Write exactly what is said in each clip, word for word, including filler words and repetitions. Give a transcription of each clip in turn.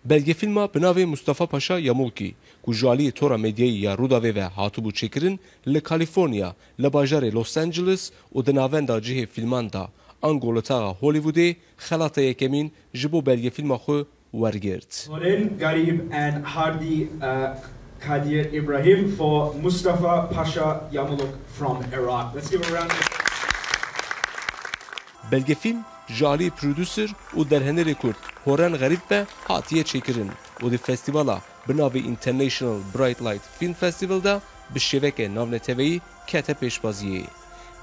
Belgefîlma bi navê Mustafa Paşa Yamulkî, ku ji aliyê Tora Medyayî ya Rûdawê ve hatibû çêkirin, li Kalîforniya, li bajarê Los Angeles û di navenda cihê fîlman de, ango li taxa Hollywoodê, xelata yekemîn ji bo belgefîlma xwe wergirt. Horen Garib and Hardi, uh, Kadir Ibrahim for Mustafa Pasha Yamuluk from Iraq. Let's give a round of Belgefîlm ji alî prodûser û derhenerê kurd Horen Xerîb ve hatiye çêkirin û di festîvala bi navê International Bright Light Film Festival de bi şêveke navneteweyî kete pêşbaziyê.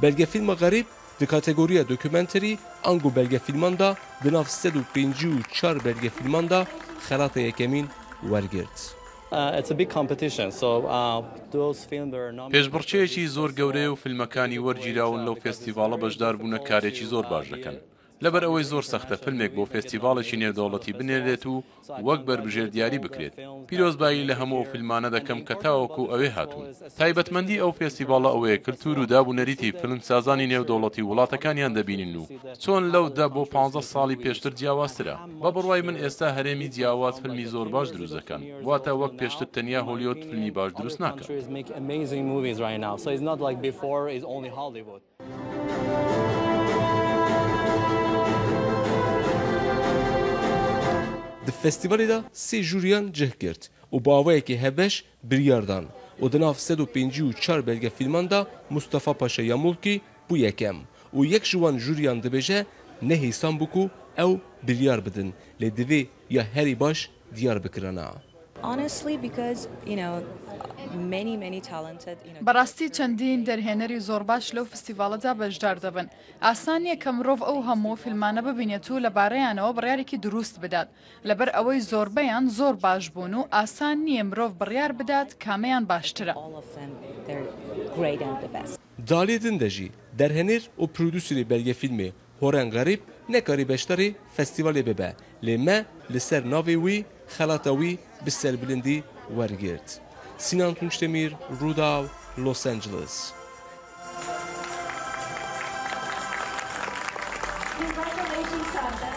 Belgefîlma Xerîb di kategoriya dokumenterî ango belgefîlman de di nav sed û pêncî û çar belgefîlman de xelata yekemîn wergirt. Uh, it's a big competition, so, uh, those films were nominated for Pêşbڕکێیەکی زۆر گەورەیە و فیلمەکانی وەرگیراون لەو فێستیڤاڵە بەشدار بوونە کارێکی زۆر باش دەکەن. لەبەر ئەوەی زۆر سەختە فیلمێک بۆ فێستیڤاڵێکی نێودەوڵەتی بنێرێت و وەک بەربژێر دیاری بکرێت. پیرۆزبایی لە هەموو ئەو فیلمانە دەکەم کە تاوەکو ئەوێ هاتوون. تایبەتمەندی ئەو فێستیڤاڵە ئەوەیە کلتور و داب و نەریتی فیلمسازانی نێودەوڵەتی وڵاتەکانیان دەبینین و چۆن لەو دە بۆ پانزدە ساڵی پێشتر جیاوازترە. بە بڕوای من ئێستا هەرێمی جیاواز فیلمی زۆر باش دروست دەکەن. واتە وەک پێشتر تەنیا هۆلیۆد فیلمی باش دروست ناکات. Countries make amazing movies right now. So it's not like before, it's only Hollywood. Di festîvalê de sê jûriyan cih girt û bi awayekî hevbeş biryar dan û di nav sed û pêncî û çar belgefîlman de Mustafa Paşa Yamulkî bû yekem û yek ji wan jûriyan dibêje, ne hêsan bû ku ew biryar bidin, lê divê ya herî baş diyar bikirana. Honestly, because, you know, many, many talented, you know, Berastiî çendîn derhênerî zor baş lew festîvalida beşdar dibin. Asan niye ke mirov ew hemû filmane bibînet û lebareyane we biryarêkî dirûst bidat. Leber ewey zorbeyan zor baş bûn û asan niye mirov biryar bidat kameyan baştir e. All of them, they're great and the best. Di aliyê din de jî derhener û prodûserê belgefîlmê Horen Xerîb nekarî beşdarê festîvalê bibe, lê me li ser navê wî, xelata wî bi serbilindî wergirt. Sinan Tunçdemir, Rûdaw, Los Angeles. Congratulations, Sandra.